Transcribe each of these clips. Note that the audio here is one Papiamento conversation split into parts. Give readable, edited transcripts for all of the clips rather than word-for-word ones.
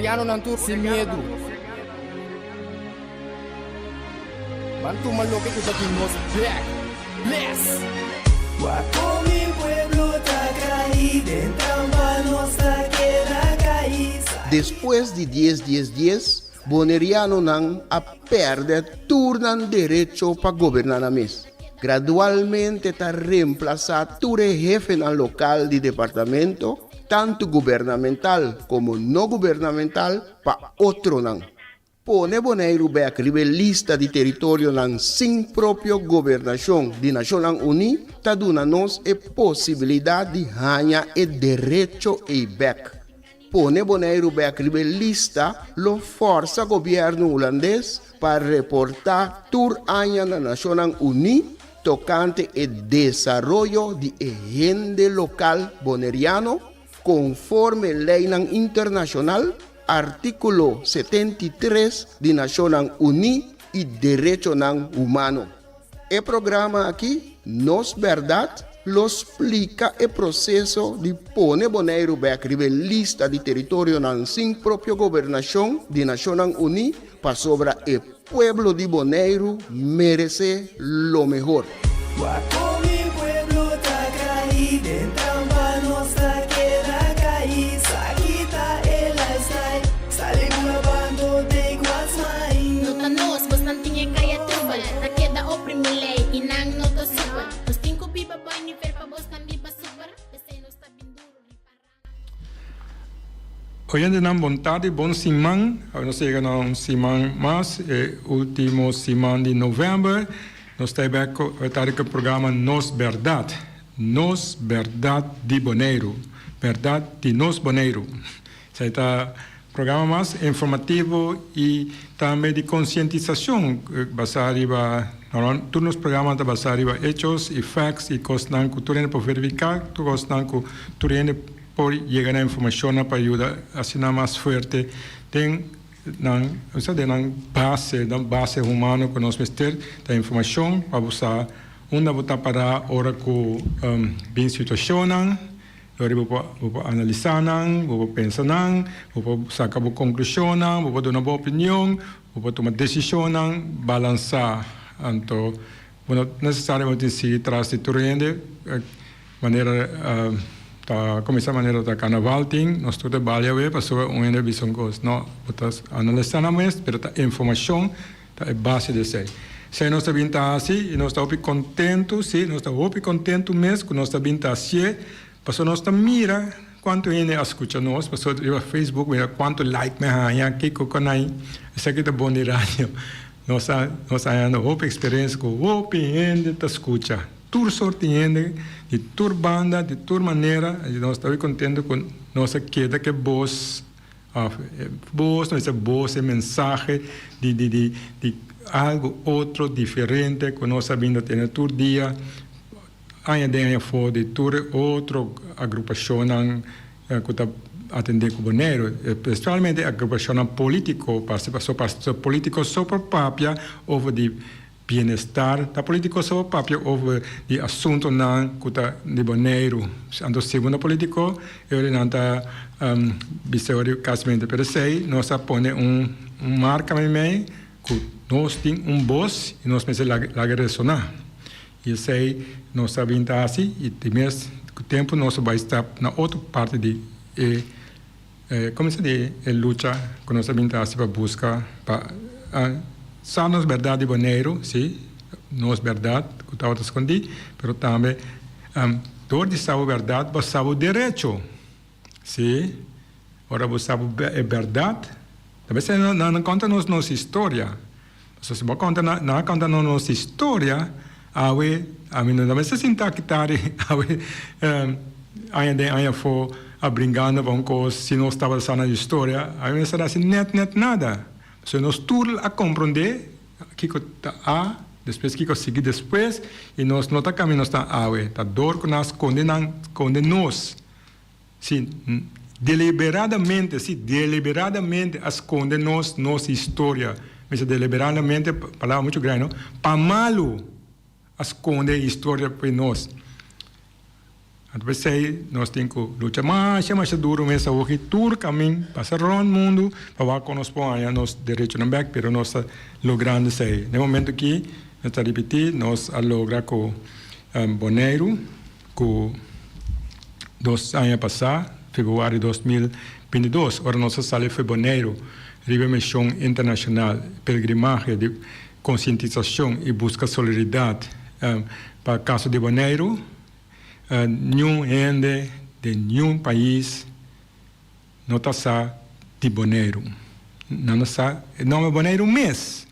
Bonerianonan tur sin miedu. Ban tuma loke ku ta di nos bek. Bless! Wak kon mi pueblo ta kai den trampa nos ta keda kai. Despues di dies dies dies, Bonerianonan a pèrdè tur nan derecho pa goberná nan mes. Gradualmente ta remplasá tur e hefenan lokal di departamento, tantu gubernamental komo no gubernamental, pa otronan. Pone Boneiru bèk riba e lista di teritorionan sin propio gobernashon di Nashonnan Uní ta duna nos e posibilidat di haña e derecho ei bèk. Pone Boneiru bèk riba e lista lo fòrsa gobièrnu hulandes pa reportá tur aña na Nashonnan Uní tokante e desaroyo di e hende lokal boneriano konforme leinan internashonal, artíkulo 73 di Nashonnan Uní i derechonan humano. E programa aki, Nos Bèrdat, lo splika e proseso di pone Boneiru bèk riba e lista di teritorionan sin propio gobernashon di Nashonnan Uní pasobra e pueblo di Boneiru meresé lo mehor. Wak kon mi pueblo ta kai den trampa nos ta keda kai sa kita e lifestyle sali bula bando take what's mine. No ta nos, bosnan tin e kaya trubel Ta keda oprimi lei i nan no ta super Nos tin ku biba bai nivel pa bosnan biba super P'esei nos ta bin duru ripará. Oyentenan bon tardi, bon siman. Awe nos ta yega na un siman mas, e ultimo siman di november. Nos ta bek ku e tardi ku e programa Nos Bèrdat. Nos Bèrdat di Boneiru. Bèrdat di nos Boneiru. Esei ta Programa mas informativo y tambe di concientisacion basa riba, tur nos programa ta basa riba hechos y facts y cosnan cu tur hende por verifica, tur cosnan cu tur hende por yega na informacionnan pa yuda haci nan mas fuerte den nan, osea den nan base, nan base humano cu nos mester ta informacion pa bo sa unda bo ta para ora cu bin situacionnan. Dor bo por bo por analisá nan, bo por pensa nan, bo por saka bo konklushonnan, bo por duna bo opinion, bo por tuma desishonnan balansá. Anto bo no nesesariamente tin sigui tras di tur hende manera ta kuminsá manera ta karnaval tin nos tur ta balia awe pasobra un hende a bisa un kos. No, bo ta analisá nan mes pero ta informashon ta e base di esei. Esei nos ta bin ta hasi i nos ta hopi kontentu, sí, nos ta hopi kontentu mes ku nos ta bin ta hasié, pasobra nos ta mira kuantu hende a skucha nos, pasobra riba Facebook mira kuantu like mi a haña, kiko ku nan, esaki ta bon di radio. Nos a nos a hañando hopi eksperensia ku hopi hende ta skucha, tur sort di hende, di tur banda, di tur manera, i nos ta hopi kontentu ku nos a keda ku e bos. Of e bos, no bisa bos, e mensahe di di di di algo otro diferente ku nos a binda tene tur dia, aña den aña afó di tur e otro agrupashonnan ku ta atendé ku Boneiru, espesialmente e agrupashonnan polítiko, parse paso paso polítiko so por papia over di Bienestar ta politico so papia over di asuntonan cu ta di Boneiru. Anto segun ta politico e ora nan ta bisa ora casmente. Pero esey nos a pone un marca meimei cu nos tin un bos y nos mester laga resona. Y esey nos a bin ta haci y di mes cu tempo nos a bay stap na otro parti di e Kuminsá di e lucha ku nos a bin ta hasi pa buska pa sa nos bèrdat di Boneiru, sí, nos bèrdat ku tabata skondí, pero tambe dor di sa bo bèrdat bo sa bo derecho, sí, ora bo sa bo e bèrdat, ta mester nan konta nos nos historia, pasobra si bo konta nan a konta nos nos historia awe ami no ta mester sinta aki tardi awe aña den aña afó a bringando pa un kos si nos tabata sa nan historia ami mester hasi nèt nèt nada pasobra nos tur a komprondé kiko ta a despues kiko a sigui despues i nos no ta kaminda nos ta awe ta dor ku nan a skonde nan skonde nos si deliberadamente si deliberadamente a skonde nos nos historia mi bisa deliberadamente palabra muchu grandi no pa malu a skonde e historia pa nos. Anto p'esei nos tin ku lucha masha masha duru mes awoki tur kamin pasa rònt mundu pa wak kon nos por haña nos derechonan bèk, pero nos ta logrando esei. Den momento aki nos ta ripití nos a logra ku Boneiru ku dos aña pasá, februari 2022, ora nos a sali for Boneiru riba e mishon internashonal pelgrimahe di konsientisashon i buska solidaridat pa kaso di Boneiru. Niun hende den niun pais no ta sa di Boneiru. Nan no sa e nomber Boneiru mes.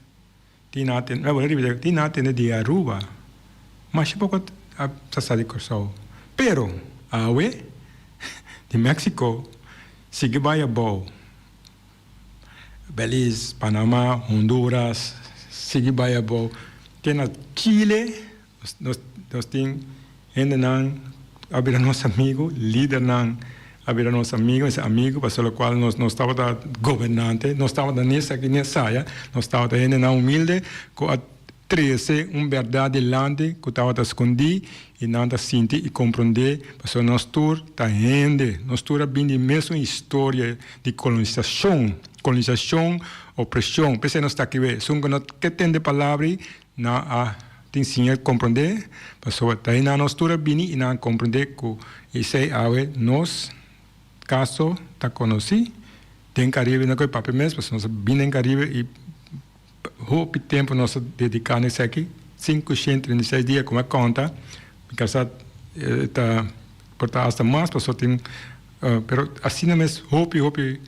Tin nan a tende, mi a ripiti, tin nan a tende di Aruba. Masha poko ta sa di Kòrsou. Pero awe di Mexico sigui bai abou. Belize, Panama, Honduras sigui bai abou. Te na Chile. Nos tin hendenan a bira nos amigu, lidernan a bira nos amigu, nos amigu pasobra lokual nos no tabata gobernante, nos tabata ni esaki ni esaya, nos tabata hendenan humilde ku a trese un bèrdat dilanti ku tabata skondí i nan ta sinti i komprondé pasobra nos tur ta hende, nos tur a bini di mesun historia di kolonisashon, kolonisashon, opreshon, p'esei nos ta aki wei, esun ku no ke tende palabra ei Nan a tin siña komprondé, pasobra ta einan nos tur a bini i nan a komprondé ku esei awe nos kaso ta konosí den Karibe, no ku e papia mes, pasobra nos a bini den Karibe i hopi tempu nos a dediká na esaki, 536 dia ku mi a konta, mi kasá ta por ta asta mas pasobra tin, pero asina mes hopi hopi.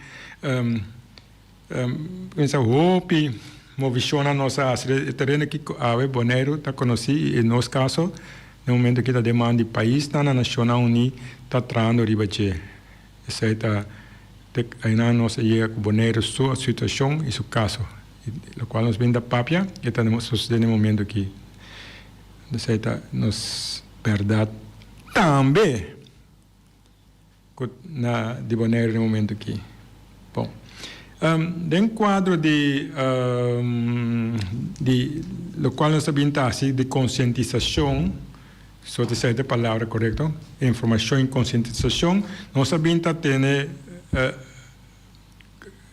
Pensa hopi movishonnan nos a hasi e tereno aki ku awe Boneiru ta konosí i e nos kaso den momento aki ta den man di paisnan na Nashonnan Uní ta trahando riba dje. Esei ta te einan nos a yega ku Boneiru su situashon i su kaso i lokual nos bin ta papia e ta sosodé den momento aki. Esei ta nos bèrdat tambe. Ku na di Boneiru den momento aki. Bon. Den kuadro di di lokual nos ta bin ta hasi di konsientisashon, so ta esei ta e palabra korekto, informashon i konsientisashon, nos a bin ta tene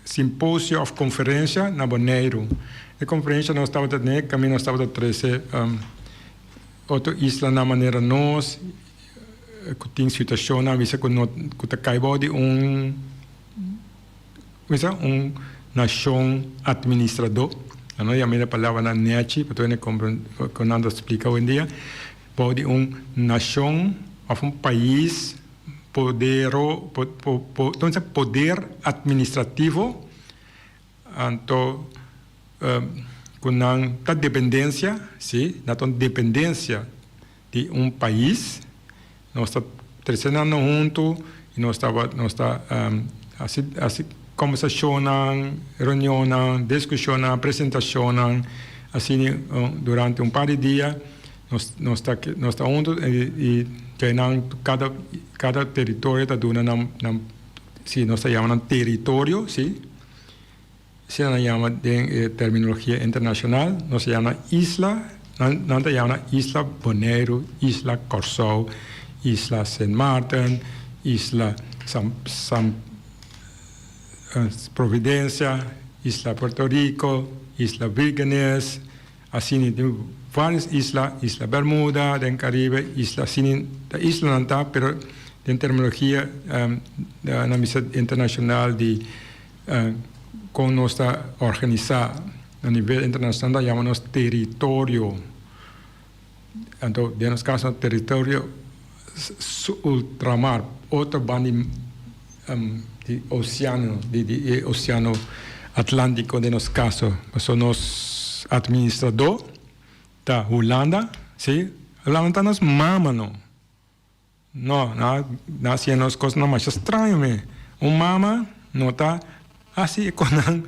simposio òf konferensia na Boneiru. E konferensia nos tabata tene kaminda nos tabata trese otro islanan manera nos. Ku tin situashonnan bisa ku no ku ta kai bou di un bisa un nashon atministradó nan no yama e palabranan nèchi pa tur hende komprendé ku nan ta splika oyendia bou di un nashon òf un pais podero poder atministrativo anto ku nan ta dependensia si nan ta un dependensia. Di un pais, nos ta trece nan hunto y nos ta nos ta haci haci conversacionnan, reunionnan, discusionnan, presentacionnan asina durante un par di dia nos nos ta nos ta hunto y nan cada cada teritorio ta duna nan nan si nos ta yama nan teritorio si. Asina nan yama den e terminologia internashonal, nos ta yama isla, nan ta yama isla Boneiru, isla Kòrsou, isla Sint Maarten, isla San San Providencia, isla Puerto Rico, isla Virgenes, asina tin varios isla, isla Bermuda den Caribe, isla asina ta islanan ta, pero den terminologia nan bisa internashonal di. Kon nos ta organisá na nivel internashonal ta yama nos teritorio. Anto den nos kaso teritorio ultramar, otro banda di oseano, di e oseano Atlántico den nos kaso. Pasobra nos administradó ta Hulanda, si, Hulanda ta nos mama no. No, nan a hasi nos kosnan masha straño me. Un mama no ta hasi e kosnan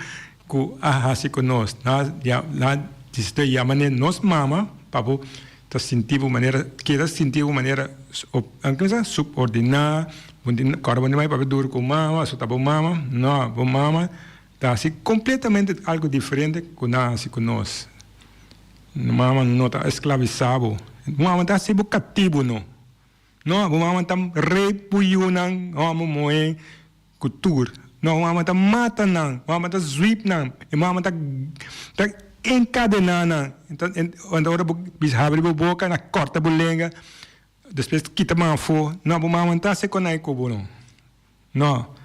ku a hasi ku nos. Nan a disito yama ne nos mama pa bo ta sinti bo manera, keda sinti bo manera subordiná, kòrda bo ni papia duru ku mama, so ta bo mama. No, bo mama ta hasi kompletamente algu diferente ku nan a hasi ku nos. Mama no ta esclavisa bo. Mama ta haci bo catibo no. No, bo mama ta rape bo yunan, hòmber, muhé, ku tur. No, bo mama ta mata nan, bo mama ta zwip nan, e mama ta ta enkadená nan. Anto ora bo bisa habri bo boka nan kòrta bo lenga, despues kita man afó. No, bo mama no ta hasi konai ku bo no. No,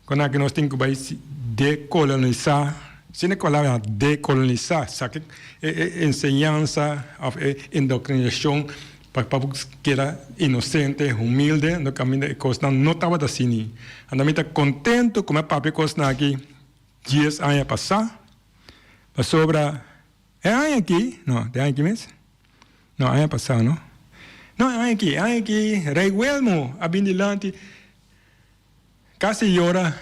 kon aki nos tin ku bai dekolonisá, asina ku palabra dekolonisá, saka e e enseñansa òf e indoktrinashon pa pa bo keda inosente, humilde, no kaminda e kosnan no tabata asini. Anto mi ta kontentu ku mi a papia e kosnan aki dies aña pasá, pasobra e aña aki, no, e aña aki mes? No, aña pasá no. No, e aña aki, e aña aki Rei Welmo a bin dilanti. Kasi yora,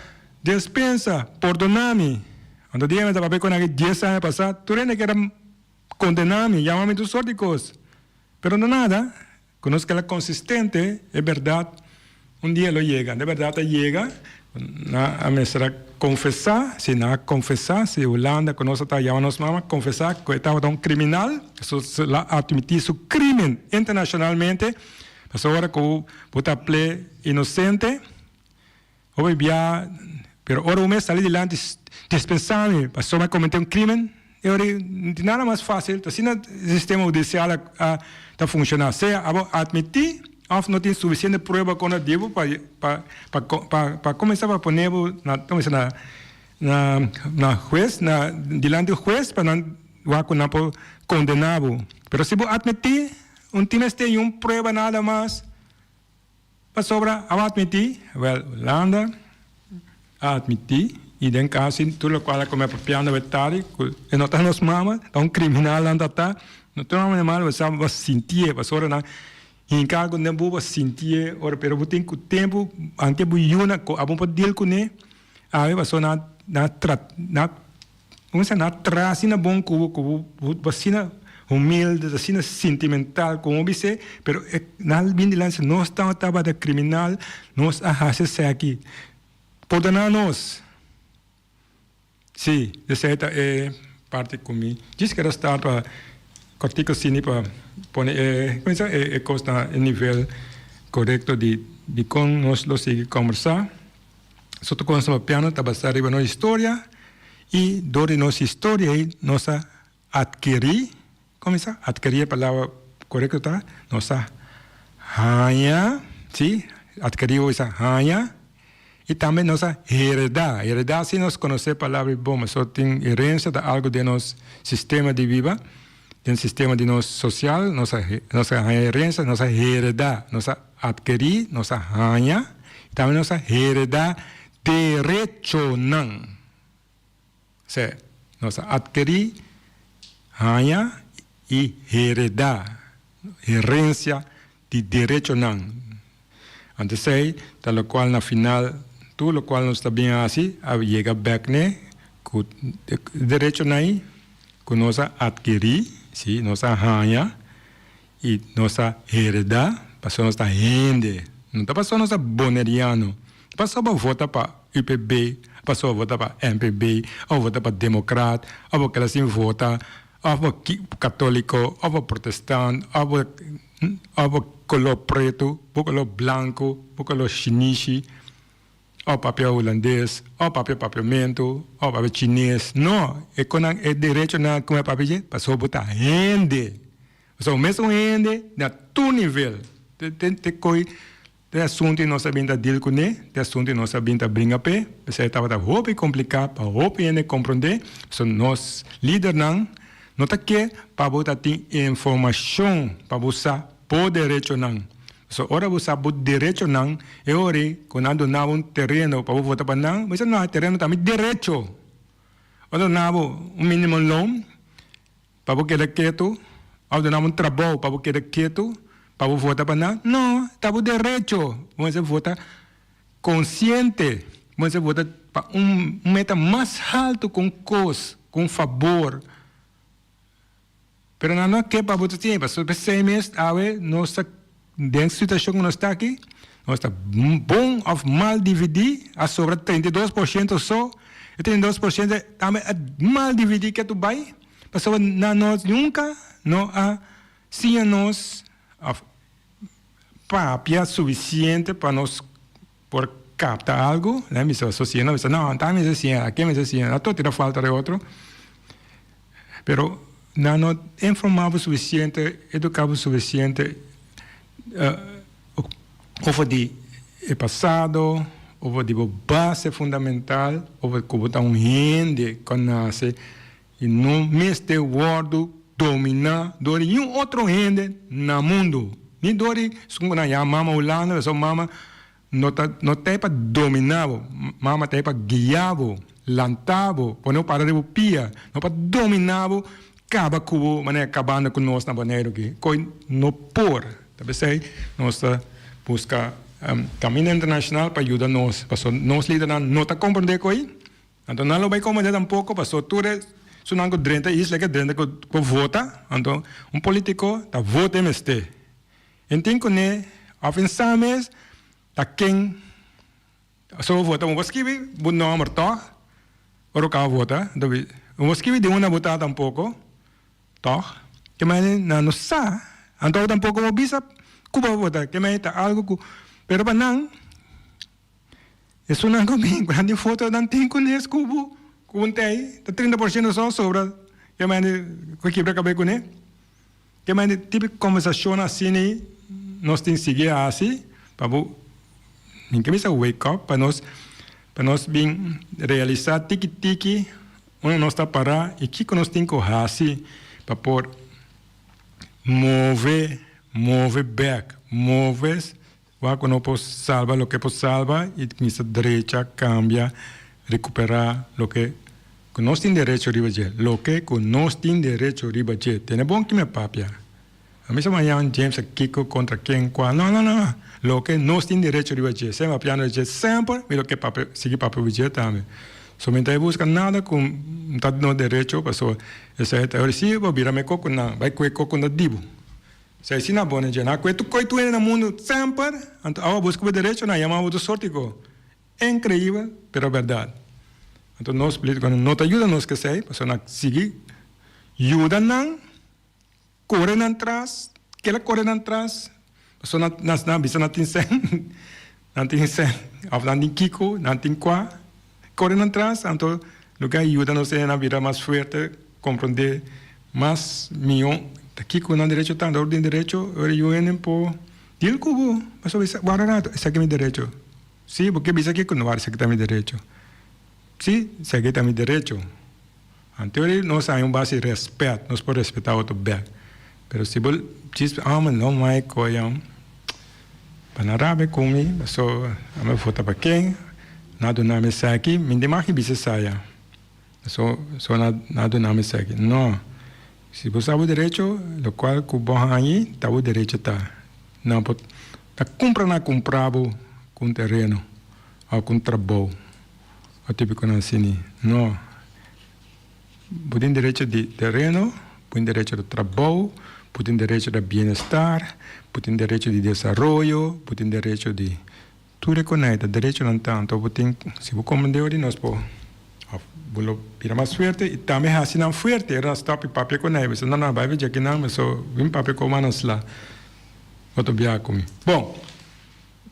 Despensa, pordona mi. Anto dia mi ta papia con aki dies aña pasa, tur hende kier a condena mi, yama mi tur sort di cos. Pero no nada, cu nos keda consistente, e berdad un dia lo yega. E berdad a yega, nan a mester a confesa, si nan a confesa, si Hulanda cu nos a ta yama nos mama, confesa cu e tabata un criminal, el a admiti su crimen internacionalmente. Pasobra ora ku bo ta ple inosente, hopi bia, pero ora bo mes sali dilanti dispensá mi pasobra mi a kometé un krimen, e ora ei no tin nada mas fásil. Ta asina e sistema hudisial a ta funshoná. Sea abo atmití òf no tin sufisiente prueba kontra di bo pa pa pa pa kuminsá pa pone bo na kuminsá na na na hues na dilanti hues pa nan wak ku nan por kondená bo. Pero si bo atmití. Un tin mester y un prueba nada mas pasobra a admiti, wel Hulanda a admiti y den casi tur locual a come papiando awe tardi cu e no ta nos mama, ta un criminal nan ta ta, no ta un animal bo sa bo sintié pasobra nan hinca algo den bo bo sintié ora pero bo tin cu tempo anke bo yuna cu abo por deal cune awe pasobra nan nan trat nan. Un sa na traha asina bon ku bo ku bo bo asina humilde asina sentimental komo bis'é pero e nan bin dilanti nos tabata kriminal nos a hasi esaki pordoná nos si esei ta e parti ku mi djis keda start pa kòrtiku asina pa pone e kuminsá e kos na e nivel korekto di dikon nos lo sigui kòmbersá. Soto kon nos papiando ta basá riba nos historia i dor di nos historia ei nos a atkerí, kon mi sa? Atkerí e palabra korekto ta nos a haña, si, atkerí hopi sa haña i tambe nos a heredá. Heredá si nos konosé e palabra ei bon, pasobra tin herensia ta algu den nos sistema di biba, den sistema di nos sosial nos a nos a haña herensia, nos a heredá, nos a atkerí, nos a haña. Tambe nos a heredá derechonan. Osea, nos a atkerí, haña i heredá, herensia di derechonan. Anto esei ta lokual na final tur lokual nos ta bin hasi a yega bèk n'e ku e derechonan ei ku nos a atkerí, sí, nos a haña. I nos a heredá pasobra nos ta hende, no ta pasobra nos ta boneriano. Pasobra bo vota pa UPB, pasobra bo vota pa MPB, òf vota pa Demokrat, òf bo keda sin vota, òf bo katóliko, òf bo protestant, òf bo òf bo koló pretu, bo koló blanku, bo koló shinishi. Òf papia hulandes, òf papia papiamentu, òf papia chines. No, e konan e derechonan ku mi a papia dje, pasobra bo ta hende. Pasobra bo mes un hende na tur nivel. Te te te koi te asuntu nos a bin ta deal kuné, te asuntu nos a bin ta bringa p'e, p'esei tabata hopi kompliká pa hopi hende komprondé, pasobra nos lidernan no ta ke pa bo ta tin informashon pa bo sa bo derechonan. So ora bo sa bo derechonan, e ora ei ku nan duna bo un tereno pa bo vota pa nan, bo bisa no, e tereno ta mi derecho. Ora duna bo un minimum loon pa bo keda ketu, òf duna bo un trabou pa bo keda ketu pa bo vota pa nan, no, ta bo derecho. Bo mester vota konsiente, bo mester vota pa un meta mas haltu ku un kos, ku un fabor. Pero nan no a ke pa bo ta tin, pasobra p'esei mes awe nos ta den situashon ku nos ta aki, nos ta bon òf mal dividí, a sobra 32% so, e 32% tambe a mal dividí ke tu bai, pasobra nan no nunka no a siña nos òf. papia sufisiente pa nos por kapta algu. Nan bisa so si nan bisa no ta mester siña aki mester siña nan tur tira falta di otro pero nan no informa bo sufisiente eduka bo sufisiente over di e pasado over di bo base fundamental over ku bo ta un hende ku a nase i no mester wòrdu dominá dor di niun otro hende na mundu, ni dor di esun ku nan yama mama Hulanda, pasobra mama no ta no ta ei pa dominá bo, mama ta ei pa guia bo, lanta bo, pone bo para riba bo pia, no pa dominá bo, kaba ku bo manera kabando ku nos na Boneiru aki, koi no por. Ta p'esei nos ta buska kaminda internashonal pa yuda nos, pasobra nos lidernan no ta komprondé koi. Anto nan lo bai komandá tampoko paso tur e sunan ku drenta isla ke drenta ku ku vota anto un politiko ta vota e mester en tin kuné òf en sa mes ta ken so vota bo por skibi bo nòmber tòg ora bo kaba vota anto bo por skibi di unda bo ta tampoko tòg ke manera nan no sa anto tampoko bo bisa ku bo a vota ke manera ta algu ku pero pa nan. Esunnan ku bin ku nan tin foto nan tin ku nes ku bo ku un tei ta 30% so sobra ke mende ku kibra kabe kuné. Ke mende tipo kombersashon asina nos tin sigui hasi pa bo mi ke bisa wake up pa nos pa nos bin realisa tiki tiki unda nos ta para i kiko nos tin ku hasi pa por move move bek move Wak ku no por salba loke por salba i kuminsá drecha, kambia, rekuperá loke ku nos tin derecho riba dje. Loke ku nos tin derecho riba dje. Tene bon ki mi a papia. A mi sa mañan James a kiko kontra ken kua. No, no, no. Loke nos tin derecho riba dje. Semper papiando di dje semper mi lo ke papia, sigui papia riba dje tambe. So mi ta buska nada ku ta nos derecho pasobra esei ta ora si bo bira mekor ku nan. Bai kue koko na dibu. Si asina bo na djena ku e tur koi tur hende na mundu semper, anto awa buska bo derecho nan yama bo tur sorti ko. Inkreibel, pero bèrdat. Anto nos politikonan no ta yuda nos kesei, pasobra nan sigui yuda nan, kore nan tras, keda kore nan tras, pasobra nan nan bisa nan tin sèn, nan tin sèn, òf nan tin kiko, nan tin kua, kore nan tras, anto loke a yuda nos hende nan bira mas fuerte. Komprondé mas mihó ta kiko nan derecho ta. Ora tin derecho, ora yu hende por deal ku bo. Pasobra bisa, wara rato, esaki mi derecho. Sí, bo ke bisa kiko? No, wara, esaki ta mi derecho. Sí, esaki ta mi derecho. Anto ora nos haña un base di rèspèt, nos por respetá otro bèk. Pero si bo djis, ah, mi no mai koyo, pa nan rabia ku mi, pasobra ami a vota pa ken, nan a duna mi esaki, mi tin mag di bisa esaya. So so na na duna mi esaki. No. Si bo sa bo derecho, lokual ku bo hañi ta bo derecho ta. No por ta kumpra na kumpra bo ku un tereno òf ku un trabou òf tipikonan asini. No. Bo tin derecho di tereno, bo tin derecho di trabou, bo tin derecho di bienestar, bo tin derecho di desaroyo, bo tin derecho di. Tur e konai ta derechonan tanto bo tin si bo komprendé ora di nos por of bo lo bira mas fuerte i tambe hasi nan fuerte ora nan stop i papia konai bo bisa no no bai bai djaki nan so bin papia ku nan sla otro bia ku mi. Bon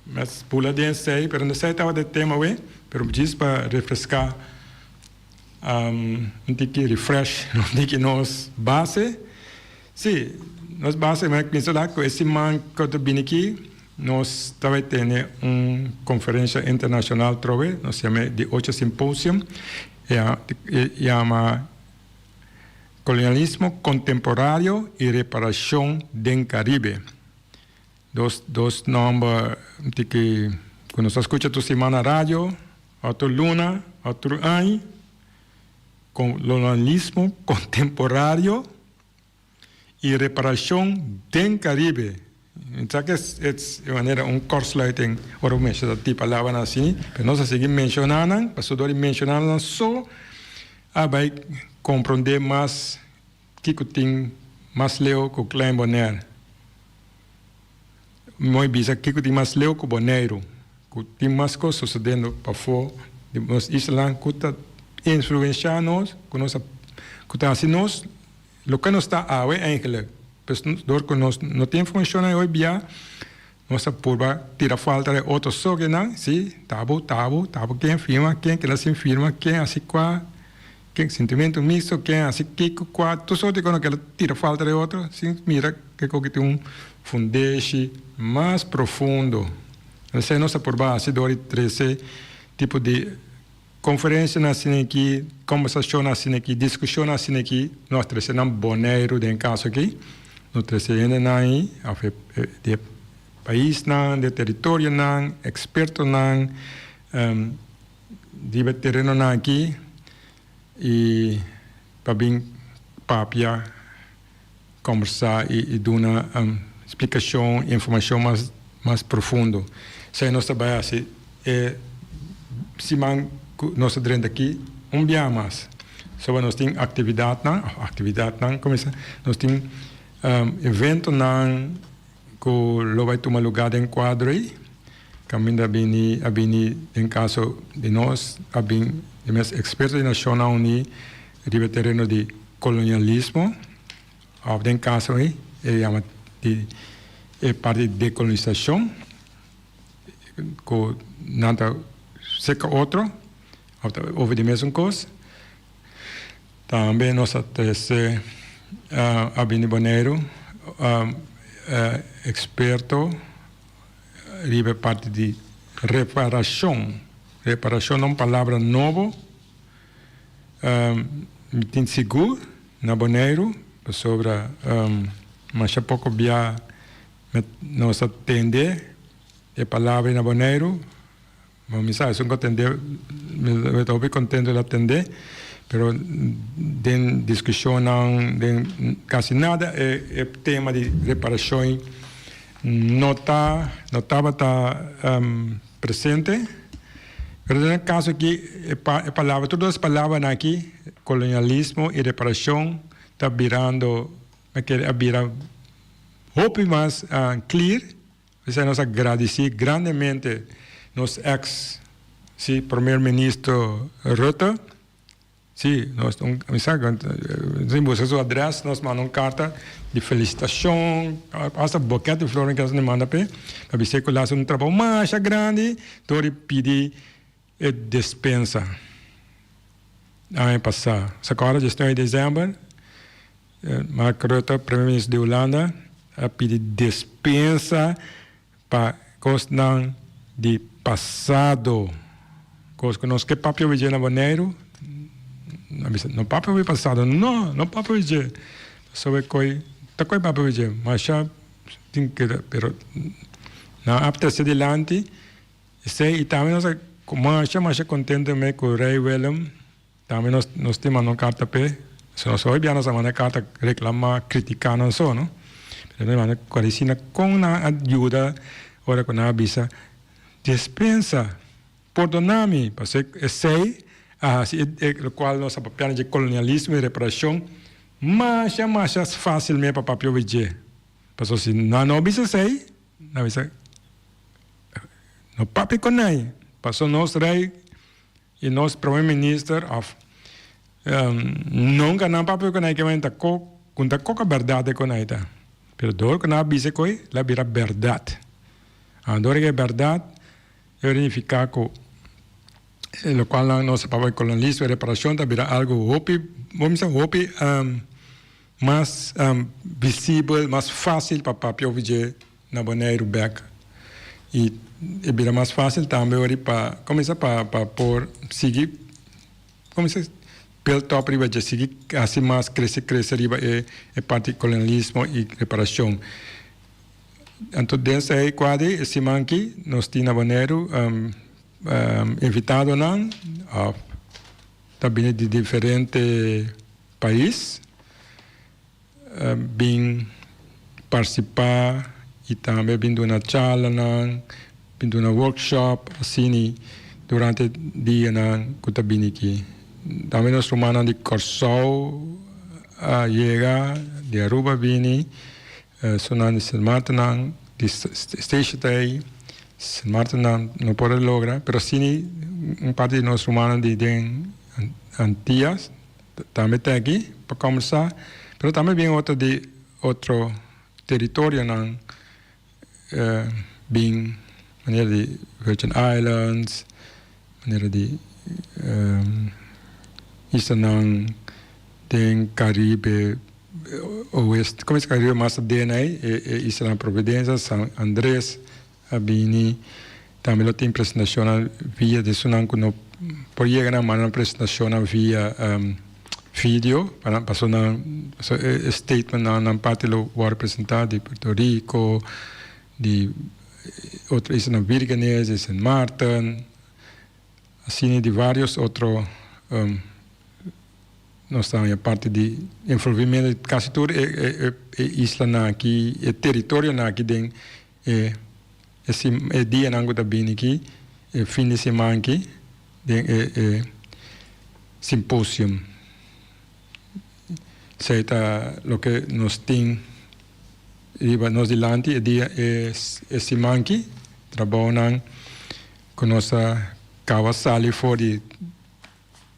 mi a bula den esei pero no esei tabata e tema awe pero djis pa refreská un tiki refresh un tiki nos base si nos base mi a kuminsá la ku e siman ku ta bini aki. Nos ta bai tene un konferensha internashonal trobe, nos yama e di ocho simposium, e yama Kolonialismo Kontemporario i Reparashon den Karibe. Dos dos nòmber tiki ku nos ta skucha tur siman na radio, òf tur luna, òf tur aña, Kolonialismo Kontemporario. i reparashon den Karibe. Sa ke es manera un kortsluiting ora bo menshoná ti palabranan así, pero nos a sigui menshoná nan, pasobra dor di menshoná nan so a bai komprondé mas kiko tin mas leu ku Klein Bonaire. Mooi bisa kiko tin mas leu ku Boneiru, ku tin mas kos sosodendo pafó di nos islanan ku ta influenshá nos, ku nos a ku ta hasi nos Loke nos ta awe eigenlijk, pues dor ku nos no tin informashon hoy bia, Nos a purba tira falta den otro sogenan, si, ta bo, ta bo, ta bo ken firma, ken keda sin firma, ken hasi kua, ken sintimentu mixto, ken hasi kiko, kua, tur sorti ku no keda tira falta den otro sin mira ke koki tin un fundeshi mas profundo. Esei nos a purba hasi dor di trese tipo di konferensianan asina aki, kombersashonnan asina aki, diskushonnan asina aki, nos trese nan Boneiru den kaso aki, nos trese hendenan ei òf e di e paisnan, di e teritorionan, ekspertonan riba e terenonan aki i pa bin papia, kombersá i duna splikashon, informashon mas mas profundo. Esei nos ta bai hasi e siman ku nos ta drenta aki un bia mas. Soba nos tin aktividatnan, òf aktividatnan komo bisa, nos tin eventonan ku lo bai tuma lugá den kuadro ei. Kaminda a bini a bini den kaso di nos a bin di mes eksperto di Nashonnan Uní riba e tereno di kolonialismo òf den kaso ei e yama di e parti di dekolonisashon ku nan ta seka otro òf ta over di mesun kos. Tambe nos a trese a bini Boneiru eksperto riba e parti di reparashon. Reparashon ta un palabra nobo. Mi tin sigur na Boneiru pasobra masha poko bia nos a tende e palabra na Boneiru. Bo mi sa esun ku a tende, mi ta hopi kontento di a tende, pero den diskushonnan, den kasi nada e e tema di reparashon no ta no tabata presente. Pero den e kaso aki e e palabra tur dos palabranan aki, kolonialismo i reparashon ta birando, mi kere a bira hopi mas clear. P'esei nos a gradisí grandemente nos eks sí primer ministro Rutte. Sí, nos un mi sa sin buska su adrès nos manda un karta di felisitashon, asta boket di flor nos manda p'e, pa bis'é ku el a hasi un trabou masha grandi dor di pidi e despensa aña pasá. Sa kòrda diesnuebe di desèmber Mark Rutte, Primer Minister di Hulanda, a pidi despensa pa kosnan di pasado. Kos ku nos ke papia obi dje na Boneiru, a bisa no papia obi pasado, no, no papia obi dje. Pasobra e koi ta koi papia obi dje, masha tin keda, pero nan a trese dilanti esei i tambe nos a masha masha kontento me ku Rei Willem. Tambe nos nos tin manda un karta p'e. Si nos hoy bia nos a manda karta reklamá, kritiká nan so, no? Pero nos manda kualisina kon nan a yuda ora ku nan a bisa, Despensa, pordoná mi, pasobra esei a hasi e lokual nos a papia na dje kolonialismo i reparashon masha masha fásilmente pa papia obi dje. Pasobra si nan no bisa esei, nan a bisa, No papia ku nan, pasobra nos rei I nos prome minister of nunca nan papia cu nan ke ta ko cu ta koka berdad e con ta. Pero door cu nan a bisa koe la bira berdad. Door ke berdad e significa cu locual nan nos a papia colonialismo y reparacion ta bira algo hopi bo mester hopi mas visibel mas facil pa papia over dje. Na Boneiru bek i e bira mas fásil tambe ora pa kuminsá pa pa por sigui kuminsá build up riba dje sigui hasi mas krese krese riba e e parti kolonialismo i reparashon. Anto den esei kuadri e siman aki nos tin na Boneiru invitadonan òf ta bini di diferente pais. Bin partisipá i tambe bin duna charlanan, bin duna workshop asini durante dianan ku ta bini aki. Tambe nos rumannan di Kòrsou a yega, di Aruba a bini, esunnan di Sint Maartennan, di Statia ta ei, Sint Maartennan no por a logra, pero asini un parti di nos rumannan di den Antias. Tambe ta aki pa kombersá, pero tambe bin otro di otro teritorionan. bin manera di Virgin Islands, manera di islanan den Caribe Oest, como es Caribe mas aden ei, e islanan Providencia, San Andres a bini. Tambe lo tin presentacionnan via di esunnan cu no por yega nan manda nan presentacionnan via video pa nan paso nan e statementnan nan parti lo worde presenta di Puerto Rico, di otro islanan Virgenes, di Sint Maarten, asina di varios otro nos ta haña parti di envolvimento di casi tur e islanan aki, e territorionan aki den e e dianan ku ta bini aki, e fin di siman aki den e e simposium. Esei ta loke nos tin riba nos dilanti e dia e siman aki, trabounan ku nos a kaba sali for di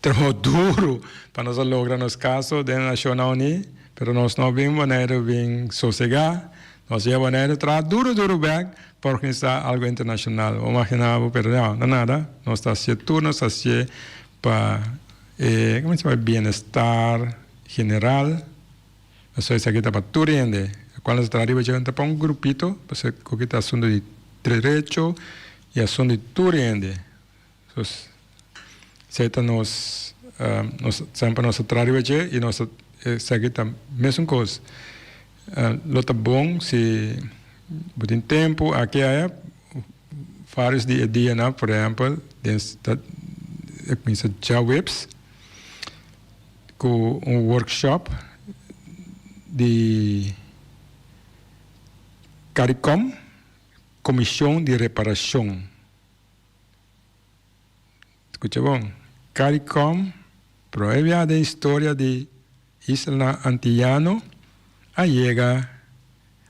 Trabou duru pa nos a logra nos kaso den Nashonnan Uní, pero nos no bin Boneiru bin sosegá. Nos yega Boneiru traha duru duru bèk pa organisá algu internashonal. Bo imaginá bo, pero no, no nada. Nos ta hasié tur nos hasié pa e, komo se yama, bienestar general. Pasobra esaki ta pa tur hende. Lokual nos ta traha riba dje no ta pa un grupito, pasobra ku ta asuntu di derecho i asuntu di tur hende. Sos esei ta nos nos semper nos ta traha riba dje i nos ta esaki ta mesun kos. Lo ta bon si bo tin tempu aki aya varios di e dianan por ehempel den ta e kuminsa djaweps ku un workshop di Caricom Komishon di Reparashon. Skucha bon, Caricom proebia den historia di islanan antiyano a yega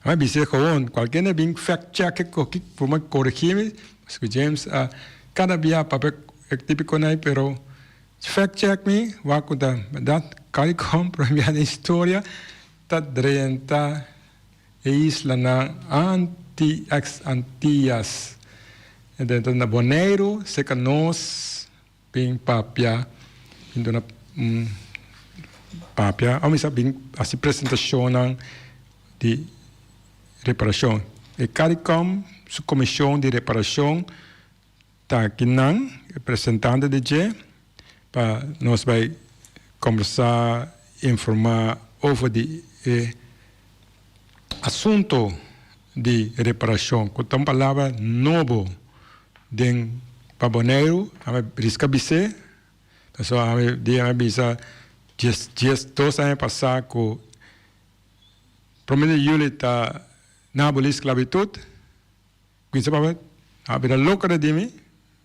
a bis'é gewoon cualkier na bin fact check e koki por coregi mi pasobra James a cada bia papia e tipico nai pero fact check mi wak cu ta berdad Caricom proebia den historia ta drenta E islanan anti ex Antillas dentro na Boneiru seka nos bin papia bin duna un papia o misa bin hasi presentashonnan di reparashon. E Caricom su komishon di reparashon Ta kinan e presentante di dje pa nos bai kombersá, informá over di e asunto di reparashon ku ta un palabra nobo den pa Boneiru. Ami riska bis'é, pasobra ami dia mi a bisa dies 12 aña pasá ku prome di yuli ta nan abolí sklabitut. Kuinsa papia a bira loco de di mi,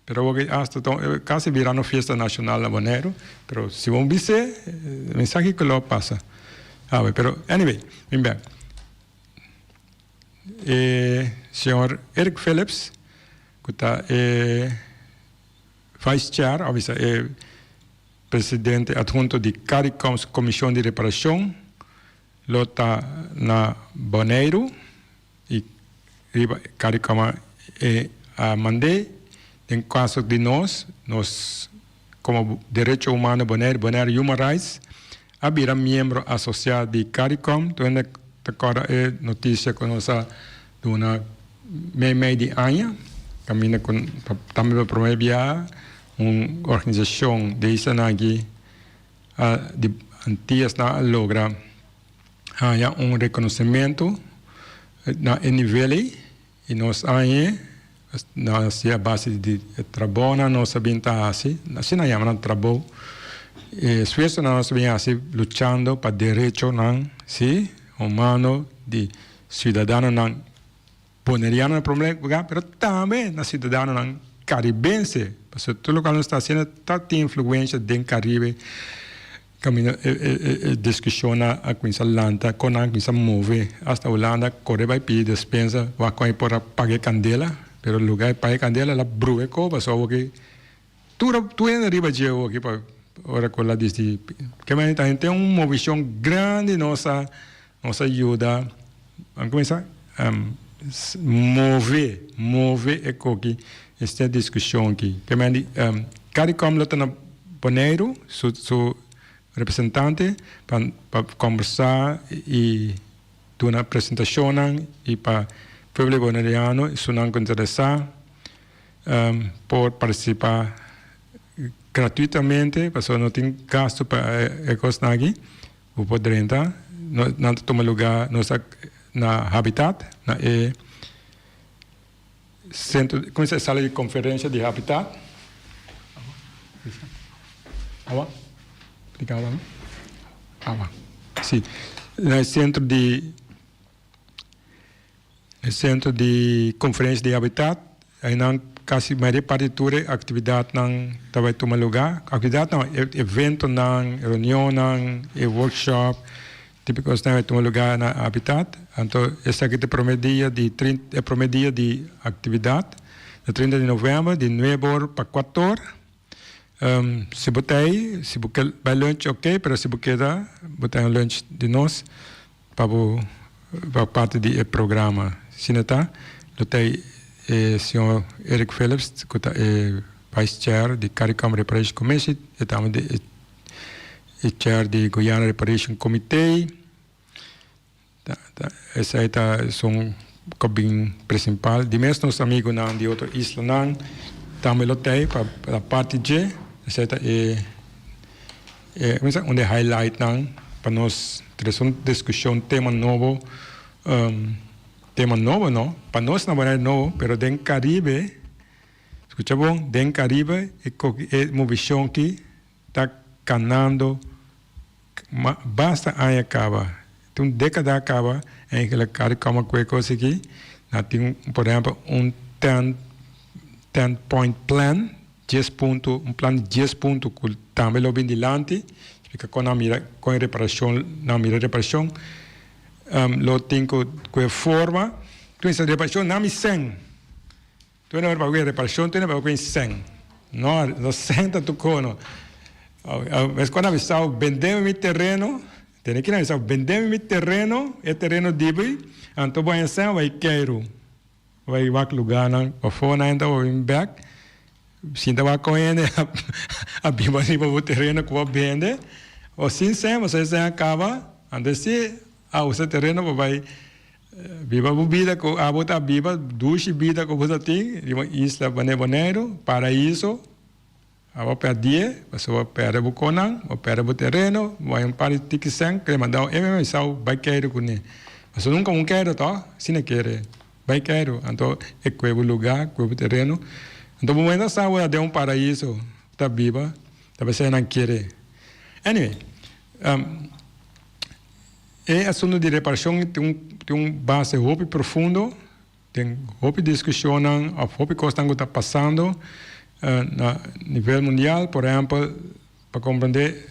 pero awor ki hasta ta casi bira no fiesta nacional na Boneiru, pero si bo bis'é, mi sa kiko lo pasa awe, pero anyway, mi bek. E señor Eric Philips, ku ta e vice chair, of bisa e presidente adhunto di Caricom su comision di reparacion, lo ta na Boneiru. I riba Caricom e a mand'é den kaso di nos, nos komo Derecho Humano Bonaire, Bonaire Human Rights, a bira miembro asosiá di Caricom. Tur hende ta kòrda e notisia ku nos a duna mei mei di aña, kaminda ku tambe pa promé biaha un organisashon di islanan aki di Antiasnan a logra. Haña un rekonosementu na e nivel ei i nos hañ'e na hasi a base di e trabounan nos a bin ta hasi, asina nan yama nan trabou, e esfuersonan nos a bin hasi luchando pa derechonan, si, humano di siudadanonan Boneriano na prome lugar, pero tambe na ciudadanonan Caribense, pasobra tur locual nos ta haciendo ta tin influencia den Caribe, caminda e discusionnan a cuminsa lanta, con nan a cuminsa move, hasta Hulanda core bay pidi despensa wak con e por a paga e candela, pero lugar di paga e candela el a bruha e coba, so awoki tur tur hende riba dje awoki pa ora cu el a disdi, ke manera ta tin un movicion grandi nos a nos a yuda. Ban kuminsá. Move, move e koki este diskushon aki. Ke men di Caricom lo ta na Boneiru, su su representante pa pa kombersá i duna presentashonnan i pa pueblo boneriano esunnan ku interesá por partisipá gratuitamente pasobra no tin gastu pa e kosnan aki. Bo por drenta, nan ta tuma lugá nos a na Habitat, na e sentro, komo se sala di konferensha di Habitat. Awa? Apliká awa no? Awa. Si, na e sentro di E sentro di konferensha di Habitat, einan kasi mayoria parti di tur e aktividatnan ta bai tuma lugá. Aktividatnan, eventonan, reunionnan, e workshop, tipo kosnan bai tuma lugá na Habitat. Anto esaki ta e promé dia di e promé dia di aktividat, na trinta di novèmber di nuebe or pa kuater or. Si bo ta ei, si bo ke bai lunch oke, pero si bo keda bo ta un lunch di nos. Pa bo pa parti di e programa. Asina ta, lo ta e señor Eric Phillips ku ta e Vice Chair di Caricom Reparation Commission, e tambe di e Chair di Guyana Reparation Committee. Ta ta esei ta esun ku a bin principal. Di mes nos amigunan di otro islanan tambe lo ta ei pa parti dje. Esei ta e. E cuminsa un di e highlightnan pa nos trece un discusion tema nobo, tema nobo no, pa nos na Bonaire nobo, pero den Caribe, scucha bon, den Caribe e e movicion aki ta canando basta aña caba, tin un decada caba eigenlijk Caricom a cu e cos aki, nan tin por ehempel un ten ten point plan. Dies punto, un plan di dies punto ku tambe lo bin dilanti, splika kon nan mira kon e reparashon nan mira reparashon lo tin ku ku e forma tu mester reparashon nan mi sèn tu no pa ku e reparashon tu no pa ku e sèn no no sèn ta tur kono mes ku nan bisa bende mi tereno tene ki nan bisa bende mi tereno e tereno dibi anto bo haña sèn bai keiru. Bai wak lugánan pafó nan ta bin bèk sinta wak kon hende a biba riba bo tereno ku bo a bende o sin sèn pasobra e sèn a kaba anto si a usa e tereno pa bai biba bo bida ku abo ta biba dushi bida ku bo ta tin riba isla Boneiru paraiso. Abo pèrdie, pasobra bo pèrdè bo konan, bo pèrdè bo tereno, bo haña un par di tiki sèn, kere mandao e meme esau bai keiru kuné. Pasobra nunka un keiru tò, asina kere bai keiru. Anto e kue bo lugá, kue bo tereno. Anto bo mester sa bo ta den un paraiso, bo ta biba, ta p'esei nan kere. Anyway, e asuntu di reparashon tin un tin un base hopi profundo. Den hopi diskushonnan òf hopi kosnan ku ta pasando na nivel mundial, por ehèmpel, pa komprendé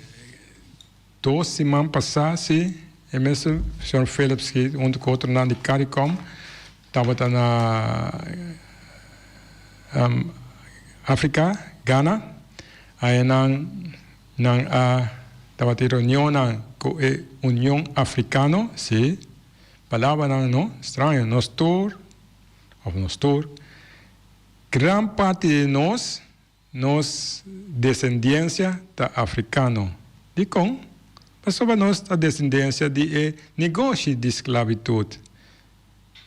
dos siman pasá si e mesun señor Phillips ki huntu ku otronan di Caricom tabata na Afrika, Ghana, ayanan nan a tabatin reunionnan ku e Union Afrikano, si. Palabranan no straño, nos tur, of nos tur, gran parti di nos, nos descendencia ta africano. Dicon? Pasobra nos ta descendencia di e negoshi di sclavitud.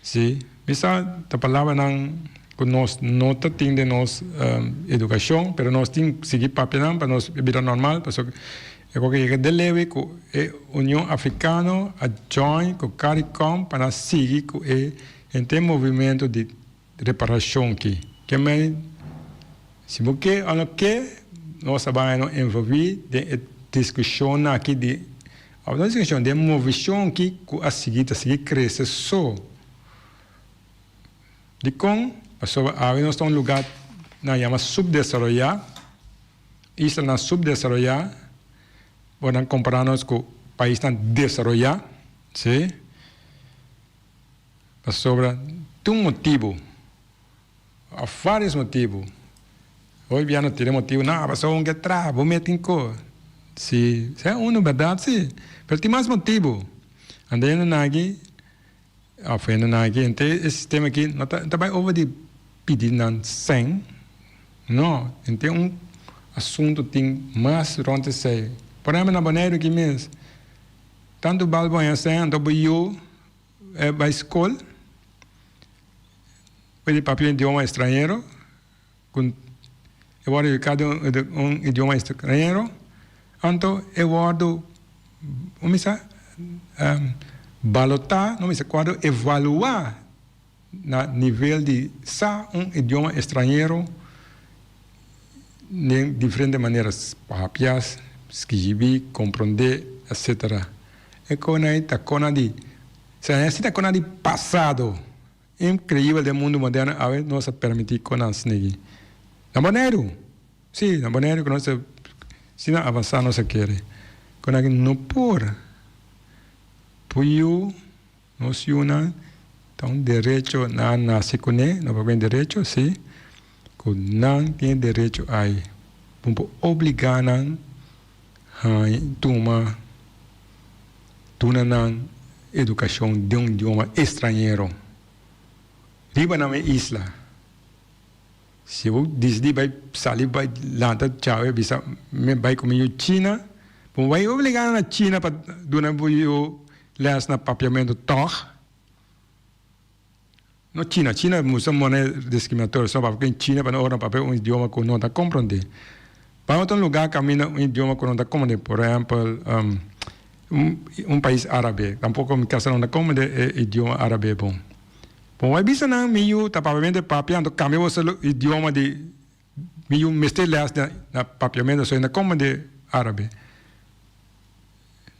Si, mi sa ta palabranan cu nos no ta tin den nos educacion, pero nos tin sigui papia nan pa nos bira normal, pasobra E koke yega de lewe ku e Union Afrikano a join ku Caricom pa nan sigui ku e henter movimento di reparashon ki. Ke mei si bo ke o no ke nos a bai no envolvi den e diskushonnan aki di of no diskushon den movishon ki ku a sigui ta sigui krese so. Dikon? Pasobra awe nos ta un luga nan yama subdesaroyá. Islanan subdesaroyá bo nan kompará nos ku paisnan desaroyá, sí, pasobra tin un motibu òf vários motibu. Hopi bia no tira motibu, no, pasobra un ke traha, bo mete tin ko. Sí, esei unu bèrdat sí, pero tin mas motibu. Anto hende nan aki. Of hendenan aki henter e sistema aki no ta ta bai over di pidi nan sèn no henter un asuntu tin mas rond esei. Por ehempel na Boneiru aki mes tantu bal bo haña sèn anto bo yu bai skol pudi papia un idioma estranhero ku e wòrdu eduká den un idioma estranhero anto e wòrdu un misa balotá no misa ku wòrdu evaluá na nivel di sa un idioma estranhero den diferente manera, papia, skibí, komprondé, etsetera. E kona ei ta kona di, esei ta kona di pasado. Inkreibel den mundu moderno awe nos a permití kon nan snigi. Na Boneiru! Sí, na Boneiru ku nos ta asina avansá nos a kere. Kon aki no por. Puyu nos yunan ta un derecho nan a nase kuné, no por bini derecho, sí, ku nan tin e derecho ai. Bo por obligá nan haña tuma. Duna nan edukashon den un idioma estranhero riba nan e isla. Si bo disidí bai sali bai lanta djawe bisa mi bai ku mi yu China, bo bai obligá nan na China pa duna bo yu lès na papiamentu tòg? No China, China musta mone discriminatorio so papia in China pa no ora papia un idioma ku no ta komprondé. Pa otro lugar kaminda un idioma ku no ta komprondé, por ehèmpel un pais árabe, tampoko mi kasa no ta komprondé e idioma árabe bon. Bo bai bisa nan mi yu ta papiamento papia anto kambia bo idioma di mi yu mester lès na papiamento so e no ta komprondé árabe.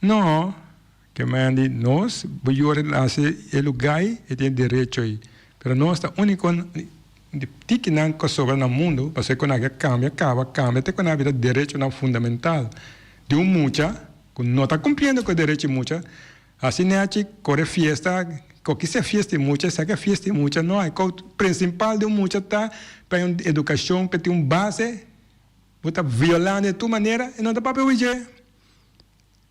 No. Ke men di nos, bo yora di hasi e lugai, e tin e derecho ei. Pero nos ta úniko di tikinan ku a sobra na mundu, pasobra ku nan a kambia, kaba kambia te ku nan a bira derechonan fundamental di un mucha ku no ta kumpliendo ku e derecho di mucha, hasi nechi, kore fiesta, koki sea fiesta di mucha, esaki a fiesta di mucha, no, e kos prinsipal di un mucha ta pa e un edukashon, pa e tin un base, bo ta violando di tur manera, e no ta papia widje.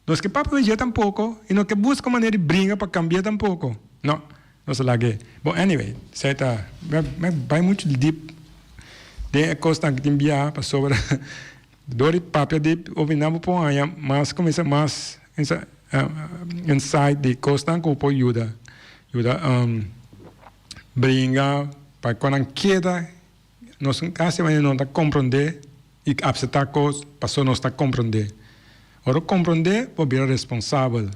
Nos ke papia dje tampoko i no ke buska manera di bringa pa kambia tampoko. No, nos a lag'é. Bon, anyway, esei ta, mi bai muchu dip den e kosnan ku tin bia pasobra dor di papia dip obi nan bo por haña mas kuminsá mas insight di kosnan ku bo por yuda, yuda bringa pa ku nan keda. Nos kasi manera no ta komprondé i apseptá kos pasobra nos ta komprondé. Ora bo komprondé, bo bira responsabel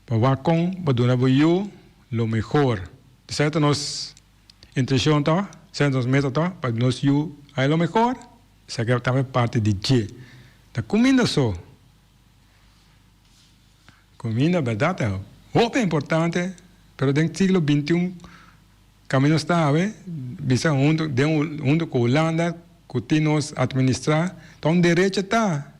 pa wak kon bo duna bo yu lo mehor. Esei ta nos intenshon tò, esei ta nos meta tò, pa nos yu haña lo mehor. Esaki tambe parti di dje. Ta kuminda so. Kuminda bèrdat ta hopi importante, pero den siglo bintiun Kaminda nos ta awe, bisa huntu den huntu ku Hulanda ku tin nos atministrá, ta un derecho ta.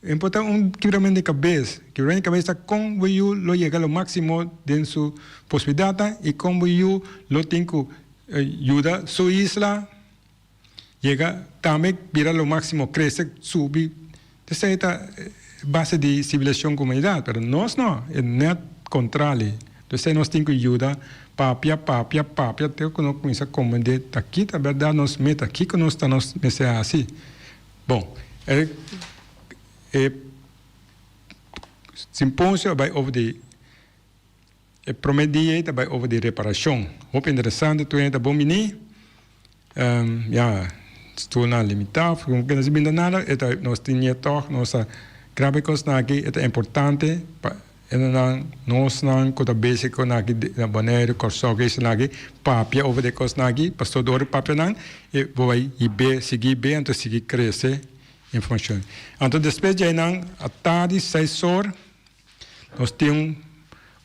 Importa un kibramentu di kabes. Kibramentu di kabes ta kon bo yu lo yega lo máksimo den su posibilidatnan i kon bo yu lo tin ku yuda su isla yega tambe bira lo máksimo, krese, subi. Esei ta base di sivilisashon komunidat, pero nos no, e nèt kontrali. Esei nos tin ku yuda papia, papia, papia te ku nos kuminsá komprendé ta ki ta bèrdat nos meta, kiko nos ta nos mester hasi. Bon, e e simposio a bai over di e promé dia ei ta bai over di reparashon. Hopi interesante, tur hende ta bon bini. Ya, stoelnan limitá, como ke no si binta nada, e ta nos tin ñe tòg, nos ta graba e kosnan aki, e ta importante pa esnan nosnan ku ta bezig ku nan aki na Boneiru, Kòrsou, ku esnan aki papia over di e kosnan aki, pasobra dor di papia nan e bo bai hib'é, sigui hib'é, anto sigui krese informashon. Anto despues di einan atardi seis or nos tin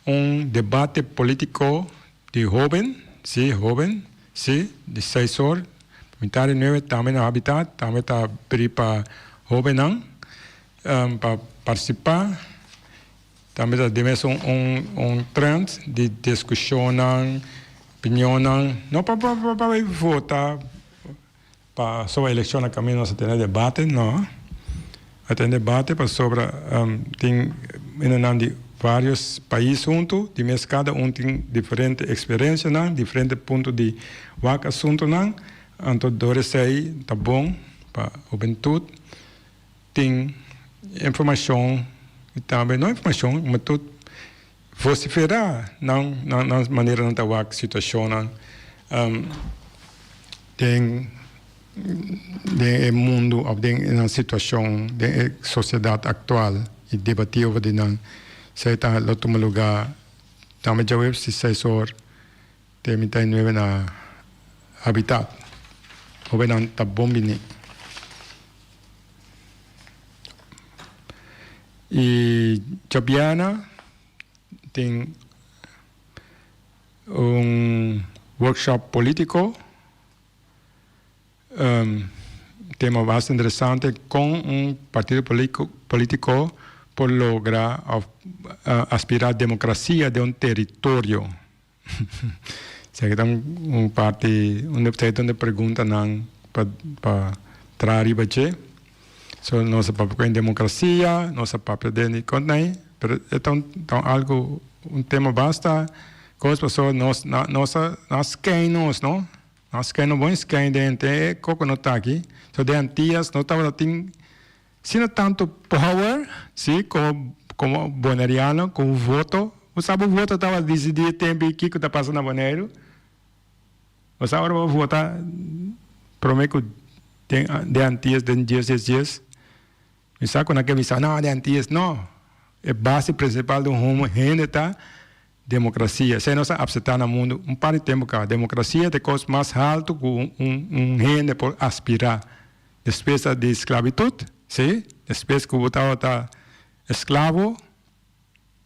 un debate polítiko di hóben, sí, hóben, sí, di seis or, mitad di nuebe tambe na Habitat, tambe ta pidi pa hóbennan pa partisipá. Tambe ta den mes un un trend di diskushonnan, opinionnan, no pa pa pa bai vota Pasobra elekshon na kaminda nos a tene debate? No. A tene debate pasobra tin hendenan di. varios pais huntu, di mes kada un tin diferente eksperensianan, diferente punto di wak asuntunan, anto dor esei ta bon pa hubentut tin informashon i tambe no informashon, ma tur vosiferá nan nan manera nan ta wak situashonnan den den e mundu òf den nan situashon den e sosiedat aktual i debatí over di nan. Esei ta lo tuma lugá tambe djaweps di seis or te mitad di nuebe na Habitat. Hobennan ta bon bini. I djabièrnè tin un workshop polítiko. Tema basta interesante kon un partido politico por logra of aspira democracia den un teritorio. Esaki ta un parti un donde preguntanan pa pa traha riba dje. So nos a papia ku democracia, nos a papia den di kontnei, pero e ta un algo un tema basta kos pasobra nos nos a skein nos no. Nos ke no bon skein den te e koko no ta aki. So den Antillas no tabata tin sino tanto power, si, komo komo boneriano ku un voto. Bo sa bo voto tabata disidí e tempu ei kiko ta pasa na Boneiru? Bo sa ora bo vota promé ku den den Antillas den dies dies dies? Mi sa ku nan ke bisa no den Antillas no. E base prinsipal di un homo hende ta Demokrasia. Esei nos a apseptá na mundu un par di tempu kaba. Demokrasia ta e kos mas haltu ku un hende por aspirá. Despues di sklabitut, sí, despues ku bo tabata esklabo,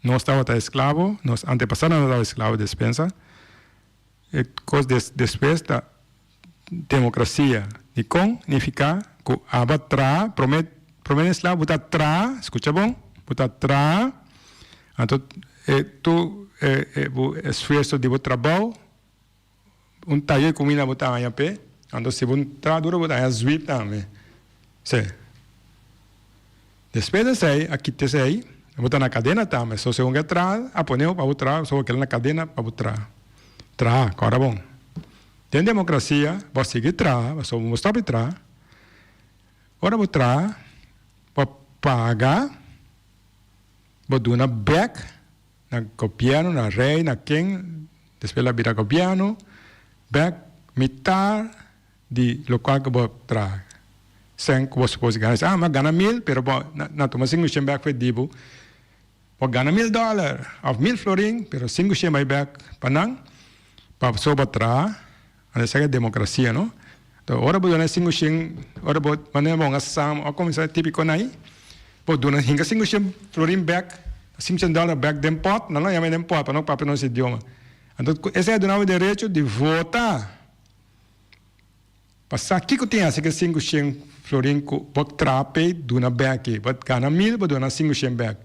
nos tabata esklabo, nos antepasadonan tabata esklabo, despensa. E kos despues ta demokrasia. Dikon? Nifiká ku abo a traha, promé promé den esklabo bo ta traha, skucha bon, bo ta traha, anto e tur e e bo esfuerso di bo trabou, un tayo di kuminda bo ta haña p'e, anto si bo traha duro bo ta haña zwip tambe. Sí. Despues di esei a kita esei, bo ta na kadena tambe. So segun ke traha, a pone bo pa bo traha, so bo keda na kadena pa bo traha. Traha, kòrda bon. Den demokrasia bo a sigui traha, pasobra bo no stòp di traha. Ora bo traha, bo a paga, bo duna bèk na gobièrnu, na rei, na ken, despues el a bira gobièrnu, bèk mitar di lokual ku bo traha. Sèn ku bo supos gana, ah mi a gana mil, pero bo na tuma sinku shen bèk for di bo. Bo gana mil dòler òf mil florin, pero sinku shen bai bèk pa nan, pa so bo traha. Anto esaki e demokrasia, no? Anto ora bo duna e sinku shen, ora bo manera bo a sam a kuminsá típiko na ei, bo duna hinka sinku shen florin bèk, sinku shen dòler bèk den pòt, nan lo yama den pòt pa no papia nos idioma. Anto esei a duna bo derecho di vota. Pa sa kiko tin hasi ke 500 florin ku bo traha p'e duna bèk ei. Bo gana mil, bo duna 500 bèk.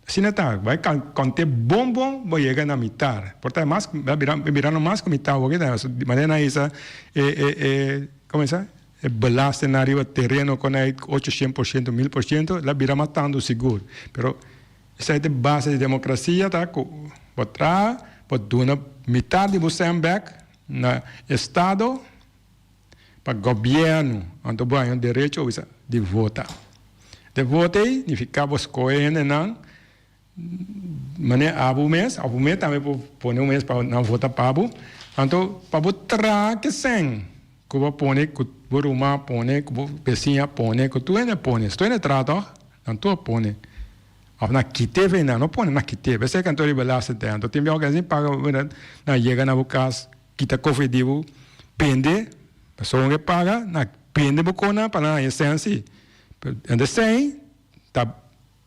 Asina ta, bai konte bon bon bo yega na mitar. Por ta mas, a bira birando mas ku mitar awor kita. Di manera nan hisa e e e komo e sa? E belastingnan riba tereno kon ei 800%, 1000%, el a bira mas tantu sigur. Pero esei ta e base di demokrasia ta ku bo traha, bo duna mitar di bo sèn bèk. Na estado pa gobièrnu anto bo haña un derecho bisa di vota. De vota ei nifiká bo skohe hendenan manera abo mes òf bo mes tambe por pone bo mes pa nan vota pa bo. Anto pa bo traha ke sèn ku bo pone ku bo ruman a pone ku bo besiña a pone ku tur hende a pone. Si tur hende traha tòg nan tur a pone. Of na kite fe nan no pone na kite p'esei kantor riba laatste tèn anto tin biaha sin paga nan yega na bo kas kita kofi di bo bende pasobra ke paga na bende bo kona pa nan haña sèn si enta esei ta